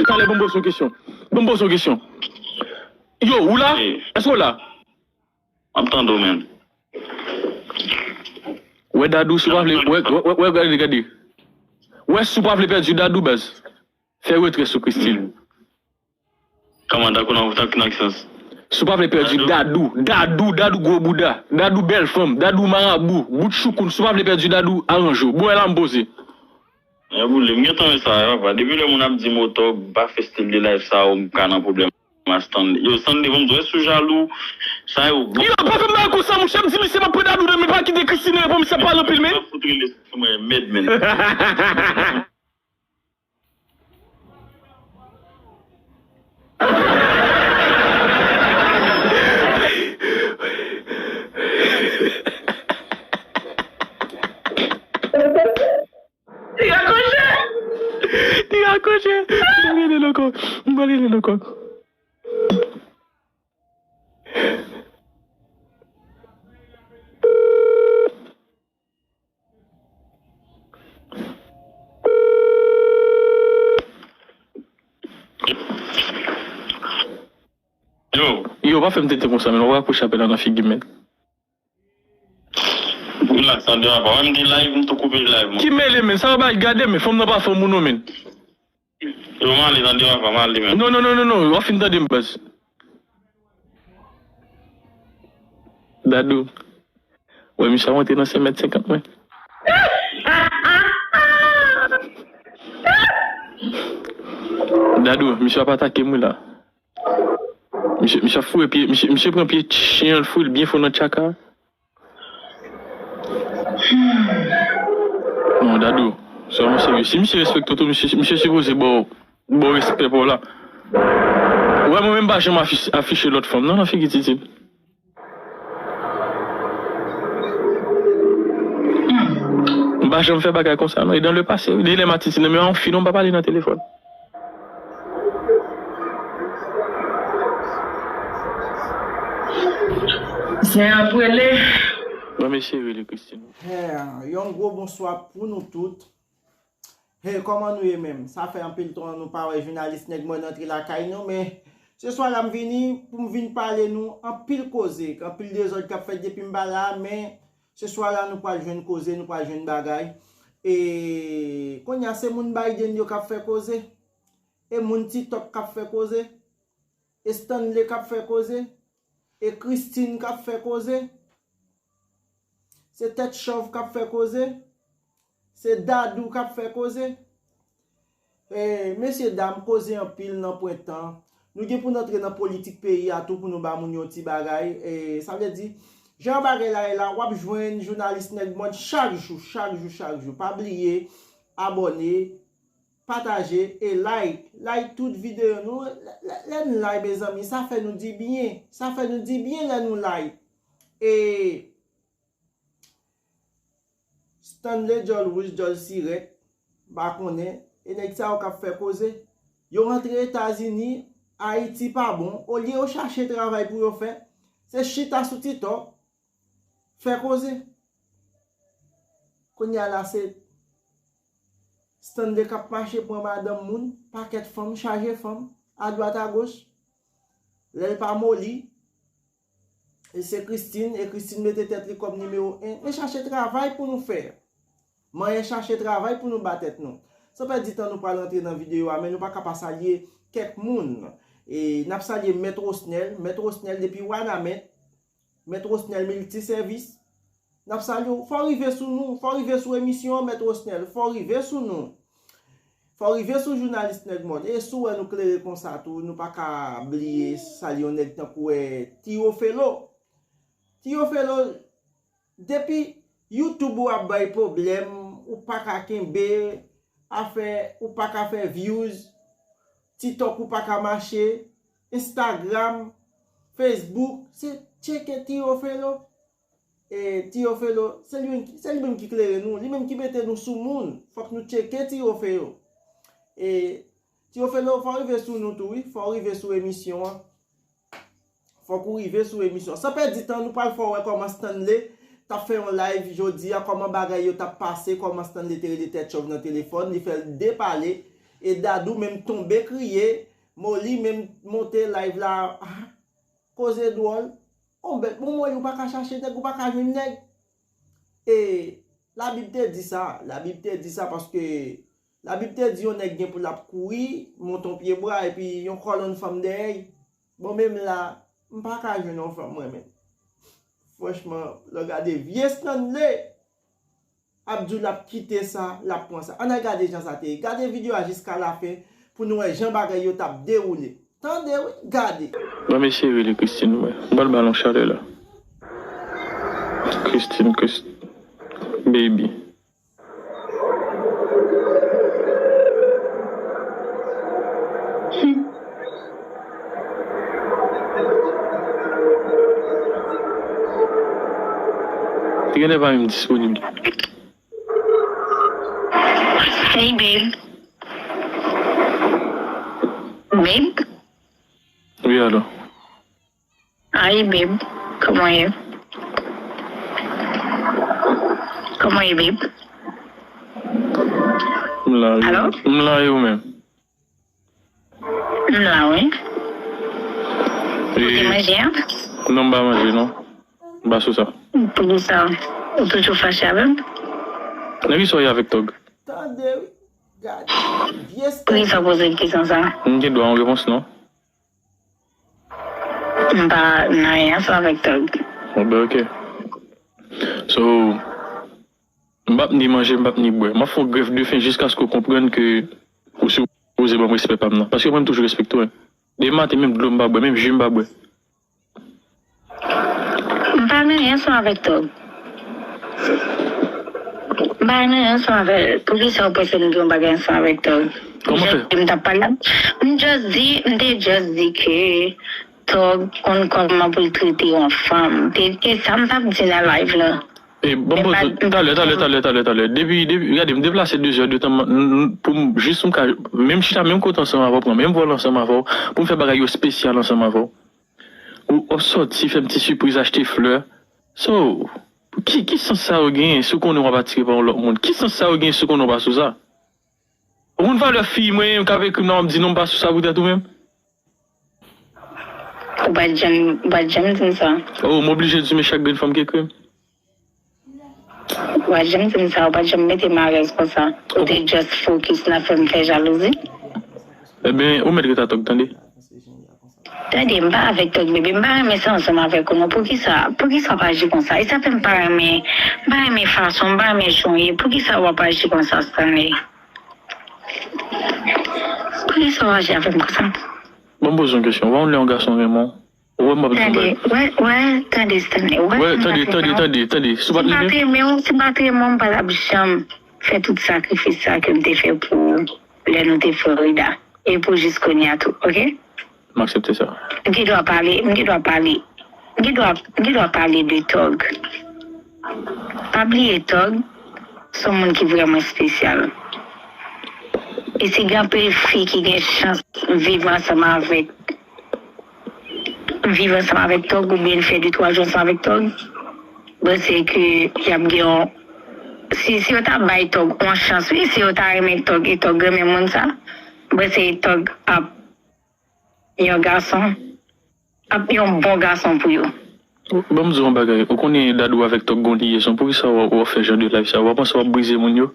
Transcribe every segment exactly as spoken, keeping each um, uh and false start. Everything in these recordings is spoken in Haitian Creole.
Talè, ban m poze yon kesyon. Ban m poze yon kesyon. Yo, ou la? Wi. Èske w la? M ap tande w, menm. Wè Dadou, si w pa vle, wè, wè, wè, wè, gade, gade. Wè, si w pa vle pèdi Dadou, baz, fè retrè sou Christine. Kòman, Dadou nan, Dadou nan ki sans? Si w pa vle pèdi Dadou, Dadou, Dadou gwo bouda, Dadou bèl fanm, Dadou marabou, bout choukoun, si w pa vle pèdi Dadou, aranje w. Bon, e la m poze. Mwen boule, m gentan wè sa, papa. Depi lè moun ap di motò, pa fè stil de live sa, ou m ka nan pwoblèm a Stanley. Yo, Stanley, bon, m di w, sou jalou, sa yo, bon. Yo, pa fè m bagay konsa, monchè, m di misye m ap pran Dadou nan men, pa kite Christine reponn, misye ap pale anpil, men. Ap fout rele sou mwen, mèd, men. Li rakwoche! Li rakwoche! M pa rele l ankò. M pa rele l ankò. Yo. Yo, pa fè m tenten konsa, men. W ap raproche apèl la nan figi m, men. Relax, tande papa. Wè m gen live, m tou koupe live mwen. Ki mele, men? Sa w bay gade, men. Fanm nan pa fanm ou non, men. Yo, m ale, tande papa, m ale, men. Non, non, non, non, non. W ap fin tande m, baz. Dadou. Wè, misye ap antre nan senk mèt senkant, mwen. Dadou, misye ap atake m, wi, la. Misye, misye ap foure pye, misye, misye pran pye chen an, l foure l byen fon nan tchaka. Non, Dadou, sèlman serye. Si misye respekte w tou, misye, misye sipoze ba w, ba w respè pa w la. Ou wè, mwen menm, m pa janm afi-, afiche lòt fanm, non, nan figi Titid. M pa janm fè bagay konsa, non. E dans le passé, wi. Depi lè m a Titid, non, men yon fi, non, m pa pale nan telefòn. Zen ap rele. Ban m eseye rele Christine. Hey, yon gwo bonswa pou nou tout. Hey, kòman nou ye menm? Sa fè anpil tan nou pa wè jounalis Nèg Mòn antre lakay nou, men se swa la m vini pou m vin pale nou anpil koze, anpil dezòd k ap fèt depi m pa la, men se swa la nou pral jwenn koze, nou pral jwenn bagay. E kounye a se moun Biden yo k ap fè koze, e moun TikTok k ap fè koze. E Stanley k ap fè koze, e Christine k ap fè koze, se Tèt Chòv k ap fè koze, se Dadou k ap fè koze. E, mesye dam, koze anpil nan pwen tan. Nou gen pou n antre nan politik peyi a tou pou nou ba moun yon ti bagay. E, sa vle di, jan bagay la ye la, w ap jwenn jounalis Nèg Mòn chak jou, chak jou, chak jou. Pa bliye abòne, pataje e like. Like tout videyo nou. Lè, lè, lè n like, mezanmi, sa fè nou di byen. Sa fè nou di byen lè nou like. E Stanley Djòl Wouj, Djòl Sirèt, m pa konnen, e nèg sa yo k ap fè koze. Yo rantre Etazini, Ayiti pa bon. Olye yo chache travay pou yo fè, se chita sou TikTok, fè koze. Kounye a la, se Stanley k ap mache pran madanm moun, pakèt fanm, chaje fanm, adwat agoch. Lè l pa moli, e se Christine, e Christine mete tèt li kòm nimewo en. Men chache travay pou nou fè. Manyen chache travay pou nou ba tèt nou. San pèdi tan, nou pral rantre nan videyo a, men nou pa ka pa salye kèk moun. E n ap salye Mèt Rosnèl, Mèt Rosnèl depi Wanament, Mèt Rosnèl Miltisèvis. N ap salye w. Fò w rive sou nou, fò w rive sou emisyon an, Mèt Rosnèl. Fò w rive sou nou. Fò w rive sou jounalis Nèg Mòn. E si w wè nou klere konsa tou, nou pa ka bliye salye yon nèg tankou, eh, Tiyofelo. Tiyofelo, depi YouTube ou ap bay pwoblèm, ou pa ka kenbe afè, ou pa ka fè views, TikTok ou pa ka mache, Instagram, Facebook, se tcheke Tiyofelo. E Tiyofelo, se li menm ki, se li menm ki klere nou, li menm ki mete nou sou moun. Fòk nou tcheke Tiyofelo. E Tiyofelo, fò w rive sou nou tou, wi. Fò w rive sou emisyon an. Fòk ou rive sou emisyon an. San pèdi tan, nou pral fè w wè kòman Stanley t ap fè yon live jodi a, kòman bagay yo t ap pase, kòman Stanley te rele Tèt Chòv nan telefòn, li fè l depale. E Dadou menm tonbe kriye, Moli menm monte live la, ah, koze dwòl. On bèt, bon, Moli, ou pa ka chache nèg, ou pa ka jwenn nèg. E Labib te di sa, Labib te di sa paske Labib te di yon nèg gen pou l ap kouri, monte yon pye bwa, epi yon kòlonn fanm dèyè l. Bon, menm la, m pa ka jwenn yon fanm, mwen menm. Franchman, lè w gade vye Stanley, Abdou l ap kite sa, l ap pran sa. Ann al gade jan sa te ye. Gade videyo a jiska lafen pou nou wè jan bagay yo t ap dewoule. Tande wi, gade. Ban m eseye rele Christine, wè. M pral ba l yon chalè la. Christine, Christ-, baby. Li genlè pa menm disponib. Hey, babe. Babe? Wi, alo. Hi, babe. Comment est? Comment est, babe? M la, wi. Allô? M la, e ou menm? M la, wi. Ou te manje, an? Non, m pa manje, non. M pa sou sa. Poukisa? Ou toujou fache avè m? Nan ki sa w ye avèk Tòg? Tande, wi. Gade. Vye Poukisa w poze m kesyon sa? M gen dwa yon repons, non? M pa nan anyen ansanm avèk Tòg. Bon, ben, ok. So, m p ap ni manje, m p ap ni bwè. M ap fè yon grèv de fen jiskaske w konprann ke ou sipoze ban m respè pa m nan. Paske mwen, m toujou respekte w, wi. Demen maten, menm dlo m pa bwè, menm ji m pa bwè. M pa nan anyen ansanm avèk Tòg. M pa nan anyen ansanm avèk, poukisa w panse m gen yon bagay ansanm avèk Tòg? Kòman fè? M just di, m t ap pale, m just di, m te just di ke Tòg konn kòman pou l trete yon fanm. Te, e sa m t ap di nan live la. E, ban m poze, talè, talè, talè, talè, talè. Depi, depi, gade, m deplase de zè de tan, m, m, pou m, jis pou m ka, menm chita, menm kote ansanm avè w, pran menm vòl ansanm avè w, pou m fè bagay yo espesyal ansanm avè w. Ou, w ap sòti, fè m ti sipriz, achte flè. So, ki, ki sans sa yo genyen si w konnen w ap atire pa yon lòt moun? Ki sans sa yo genyen si w konnen w pa sou sa? Ou konn valè fi mwen k ap ekri m nan, w ap di non, m pa sou sa poutèt ou menm? Ou pa t janm, ou pa t janm di m sa. Oh, m oblije di men chak grenn fanm ki ekri m. Ou pa t janm di m sa, ou pa t janm mete m alèz konsa. Ou te just focus nan fè m fè jalouzi. Ebyen, ou mèt ret a Tòg, tande. Tande, m pa avèk Tòg, bebe, m pa renmen sa ansanm avèk ou non. Poukisa, poukisa w ap aji konsa? E sa fè m pa renmen, m pa renmen fason, m pa renmen jan w ye. Poukisa w ap aji konsa, Stanley? Poukisa w aji avè m konsa? Ban m poze yon kesyon. Ou pa konn lè yon gason renmen w? Ou wè m ap di yon bagay. Tande, wè, wè, tande, Stanley. Ou wè, tande, tande, tande, tande. Si w pa t renmen m, si m pa t renmen w, si m pa t renmen w, m pa t ap janm fè tout sakrifis sa ke m te fè pou ou lè nou te Florida. E pou jis kounye a tou, oke? M aksepte sa. M gen dwa pale, m gen dwa pale, m gen dwa, m gen dwa pale de Tòg. Pa bliye Tòg se yon moun ki vrèman espesyal. E si gen anpil fi ki gen chans viv ansanm avèk, viv ansanm avèk Tòg oubyen fè de twa jou ansanm avèk Tòg, m panse ke y ap gen yon, si, si yo ta bay Tòg yon chans, wi, si yo ta renmen Tòg e Tòg renmen moun sa, m panse Tòg ap yon gason, ap yon bon gason pou yo. Ban m di w yon bagay. Ou konnen Dadou avèk Tòg gon liyezon. Poukisa w, w ap fè jan de live sa? W ap panse w ap brize moun yo?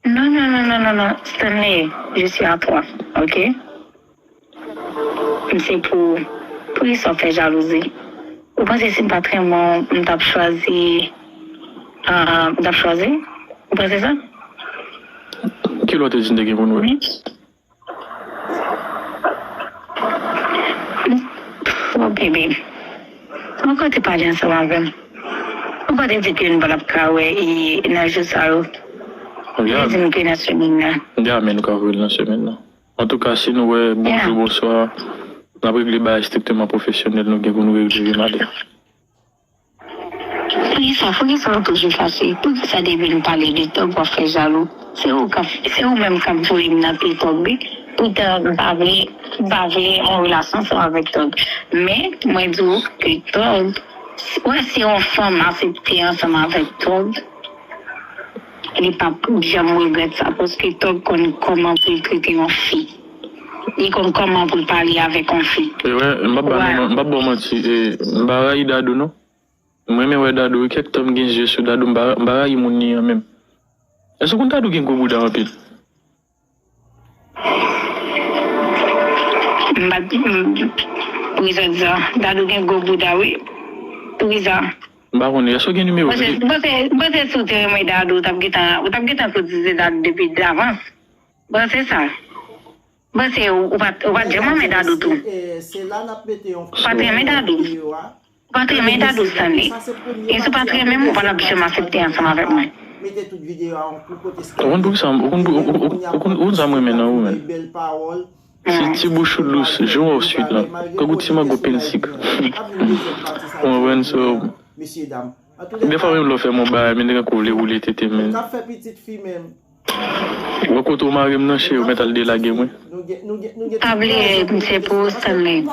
Non, non, non, non, non, non. Stanley, je suis à toi, ok? M se pou, poukisa w fè jalouzi? Ou panse si m pa t renmen w, m t ap chwazi, ah, m t ap chwazi? Ou panse sa? Kilè w te di n te gen pou n wè? Wi. Oh, bebe. Ou pa te pale ansanm avè m. Ou pa te di ke nou pa t ap ka wè e nan jou sa yo. Ou te di m ke nan semèn nan. Ya, men nou ka voye l nan semèn nan. Antouka, si nou wè bonjou, bonswa, n ap regle bagay strikteman pwofesyonèl nou gen pou nou regle, wi, m ale. Poukisa, poukisa w toujou fache? Poukisa depi n pale de Tòg w ap fè jalou? Se ou k ap, se ou menm k ap voye m nan pye Tòg wi. Poutan m pa vle, m pa vle yon relasyon ansanm avèk Tòg. Men mwen di w ke Tòg, wè si yon fanm aksepte ansanm avèk Tòg, li p ap janm regrèt sa, paske Tòg konn kòman pou l trete yon fi. Li konn kòman pou l pale avèk yon fi. E wè, m p ap ba nou man- m p ap ba w manti, e, m pa rayi Dadou non. M renmen wè Dadou wi, kèk tan m gen zye sou Dadou, m pa, m pa rayi moun li an menm. Èske w konn Dadou gen gwo bouda anpil? M pa t, m, pou rezon di sa, Dadou gen gwo bouda wi. Pou rezon. M pa konnen, èske w gen nimewo li? M panse, m panse, m panse si w te renmen Dadou, w t ap gentan, w t ap gentan sot di se Dadou depi davans. M panse sa. M panse ou, ou pa t, ou pa t janm renmen Dadou tou. Ou pa t renmen Dadou. Ou pa t renmen Dadou Stanley. E si w pa t renmen m, ou pa t ap janm aksepte ansanm avèk mwen. Ou konn poukisa m, ou konn, ou, ou, ou, ou konn, ou konn sa m renmen nan ou menm. Se ti bouch ou dous, jan w wè w swit lan. Tankou ti mango pen sik. Ou konprann, so, defwa menm lè w fè m yon bagay, men nèg an kou vle woule tete men. Wè kote w mare m nan cheri, ou mèt al delage mwen. Pa bliye, m se pou ou Stanley.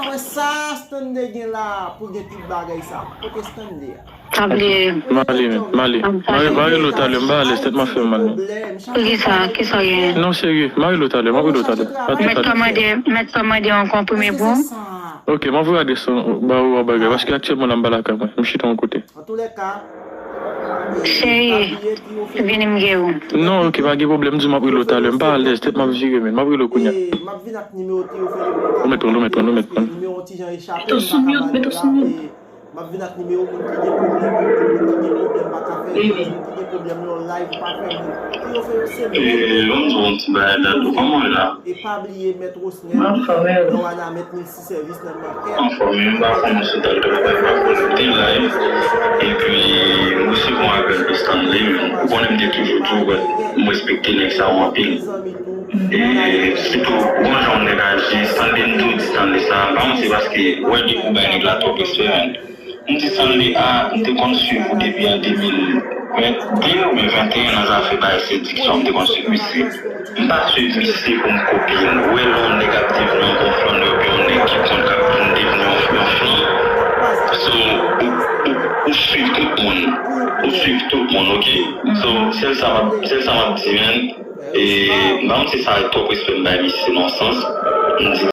Pa bliye. M ale, men, m ale. M a rele w talè, m pa alèz, tèt m ap fè m mal, men. Poukisa? Kisa w gen? Non, serye, m a rele w talè, m ap rele w talè. Ou mèt kòmande, mèt kòmande yon konprime pou ou? Ok, m ap voye adrès lan ba ou an bagay, paske aktyèlman la m pa lakay mwen, m chita yon kote. Cheri, vini m gen ou. Non, ok, pa gen pwoblèm, di m ap rele w talè. M pa alèz, tèt m ap vire, men. M ap rele w kounye a. Ou mèt pran, ou mèt pran, ou mèt pran. Met ou sou mute, met ou sou mute. E, ban m di w yon ti bagay, Dadou, kòman w ye la? Anfòm, wi. Anfòm, wi, m pa konnen si w t al travay, m pa konnen, m te la, wi. Epi, m resevwa apèl de Stanley, men ou konnen m te toujou di w, m respekte nèg sa yo anpil. E sitou, bon jan yon nèg aji, Stanley, m toujou di Stanley sa, m pa manti, paske, wè, depi w bay nèg la twòp respè, men. M di Stanley a, m te konn swiv ou depi an de mil vennde oubyen venteyen nan zafè bay sediksyon, m te konn swiv misye. M pa swiv misye pou m kopye l. Ou wè lè yon nèg ap devni yon bon flannè oubyen yon nèg ki konn k ap vin devni yon, yon fi. So, ou, ou, ou swiv tout moun. Ou swiv tout moun, ok? So, sèl sa m ap, sèl sa m ap di, men, e, m pa konn si sa twòp respè m bay misye nan sans. M di